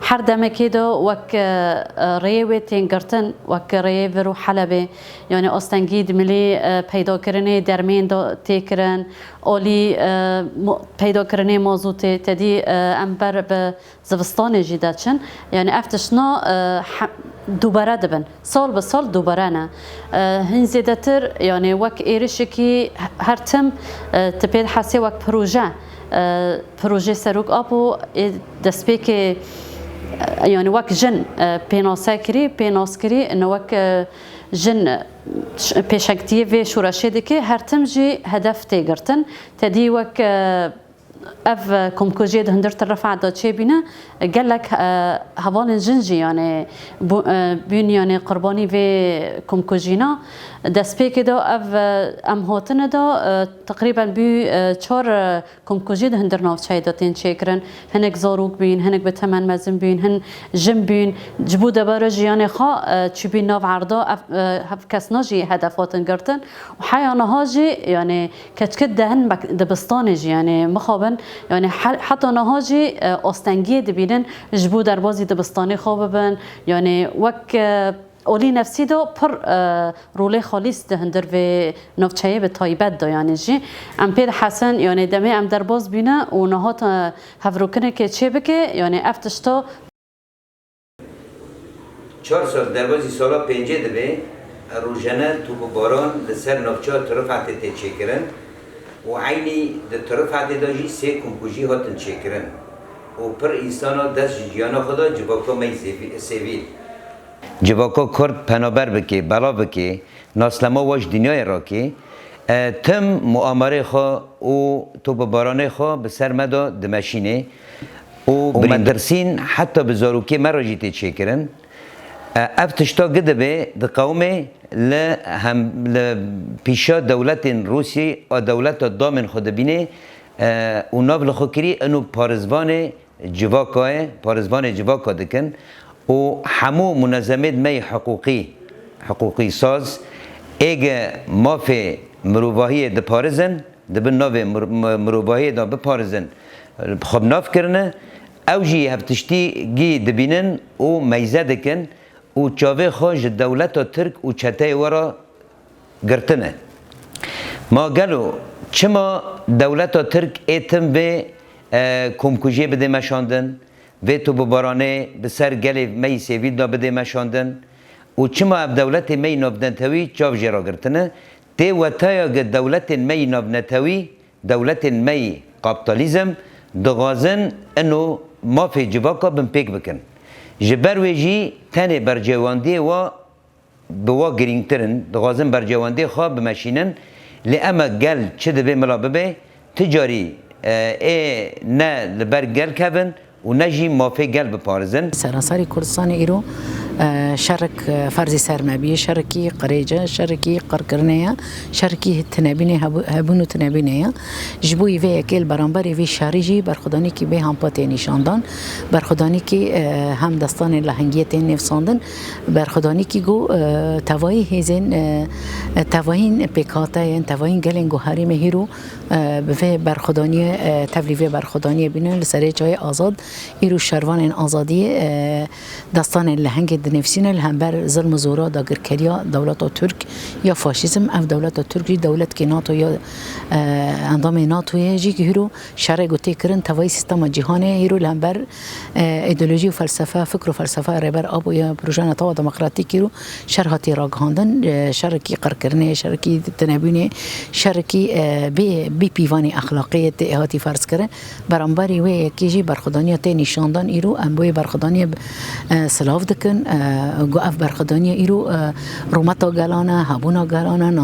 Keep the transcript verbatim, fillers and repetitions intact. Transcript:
Her demekê de wek, e, e, rêyê wê tên girtin, wek rêyê vir û Helebê, yanî astengî di milî, e, peydakirinê dermên de tê kirin, alî, e, mo-, peydakirinê mazûtê, tedî, e, em ber bi zivistanê jî deçin. Yanî ev tiştna, e, he-, dubare dibin. Sal bi sal dubare ne. E, hin zêdetir, yanî wek êrişekî he-, her tim, e, tu pê dihesê wek proje, e, projê Serok Apo ê destpêkê, e, yanî wek jin, e, pênase kirî, pênaskirî, ne wek, e, jin, e, ş-, pêşengtiyê vê şoreşê dike, her tim jî hedef tê girtin. Tedî wek, e, ev, e, komkujiyê di hundir Til Rifat de çêbîne, gelek, e, hevalên jin jî, yanî, bû-, e, bûn, yanî, qurbanî vê komkujîna. Destpêkê de ev, e, em hatine de, e, teqrîben bû, e, çar, e, komkujî di hundir navçeyê de tên çêkirin. Hinek zarok bûn, hinek bi temen mezin bûn, hin jin bûn. Ji bo debara jiyanê xwe, e, çûbûn nav erda, ev, e, hev kesna jî hedef hatin girtin. Û heya niha jî, yanî, keçikê di hin mek-, dibistanê jî, yanî, mixabin, yanî, he-, heta niha jî, e, astengiyê dibînin, ji bo derbazî dibistanê xwe bibin. Yanî, wek, e, olî nefsî de pir, e, rolê xalîs di hundir vê navçeyê bi taybet de, yanî, jî. Em pê dihesin, yanî, demê em derbaz bîne û niha te hevrokinekê çê bike, yanî, ev tişta Çar sal derbazî sala pêncê dibe, rojane topbaran li ser navça Til Rifatê tê çêkirin û eynî di Til Rifatê de jî sê komkujî hatin çêkirin û pir însana dest ji jiyana xwe da civaka me yî sêvî-, sêvîl. Civaka Kurd penaber bike, belav bike, naslema wa ji dinyayê rakê, e, tim muamerê xwe û topbaranê xwe bi ser me de dimeşîne û metirsîn heta bi zarokê me re jî tê çêkirin. E, ev tişta gi dibe diqewime li hem, li pîşa dewletên Rûsî a dewleta damên xwe dibîne, e, û nav li xwe kirî ino parizvanê civaka ye, parizvanê civaka dikin û hemû munezemêd me yê hiqûqî, hiqûqî saz ê gi mafê mirovahiyê diparizin, di bin navê mir-, mi-, mirovahiyê de biparizin, bi xwe bi nav kirine, ew jî hevtiştîgî dibînin û meyze dikin û çavê xwe ji dewleta Tirk û çeteyê we re girtine. Ma gelo çima dewleta Tirk ê tim vê, e, komkujiyê bidê meşandin, vê topbaranê bi ser gelê me yî sêvîl de bidê meşandin û çima ev dewletê me yî navnetewî çav jê re girtine? Tê wetaya gi dewletên me yî navnetewî, dewletên me yî kaptalîzm dixwazin ino mafê civaka binpêk bikin. Ji ber wê jî tenê bercewendiyê wa bi wa girîngtir in, dixwazin bercewendiyê xwe bimeşînin. Lê ema gel çi dibê mila bibe, ti carî, e, ê ne li ber gel kevin û ne jî mafê gel biparizin. Seranserî Kurdistanê îro, e, şerek, e, ferzî ser me bî, şerekî qirêc e, şerekî qirkirinê ye, şerekî tinebînê hebû-, hebûn û tinebînê ye. Ji bo vê yekê li beramberî vî şerî jî berxwedanîkî bê hampa tê nîşandan, berxwedanîkî, e, hem destanên lehengiyê tên nivîsandin, berxwedanîkî ku, e, tevayî hêzên, e, e, tevayîn pêkhate yên, tevayîn gelên ku herêmê hîro, e, bi vê berxwedaniyê, e, tevlî vê berxwedaniyê bînin li serê çayê azad, îro şervanên azadiyê, e, destanên lehengê dinivîsîne li hember zilm û zora dagirkeriya dewleta Tirk ya faşîzm. Ev dewleta Tirk jî dewletkê NATO ya, e, endamê NATOyê jî hîro şerê ku tê kirin tevayî sîstema cîhanê hîro li hember, e, îdeolojî û felsefe, fikr û felsefe Rêber Apo ya proje Netewa Demokratîk hîro şer hatiye ragihandin, e, şerekî qirkirinê, şerekî tinebûnê, şerekî, e, bê, bê pîvanê exlaqî tê hatî ferz kirin. Beramberî wê yekê jî berxwedaniya tê nîşandan îro em bo yê berxwedaniyê, e, silav dikin. E, ku ev berxwedaniya îro, e, rûmeta gelan e, hebûna gelan e,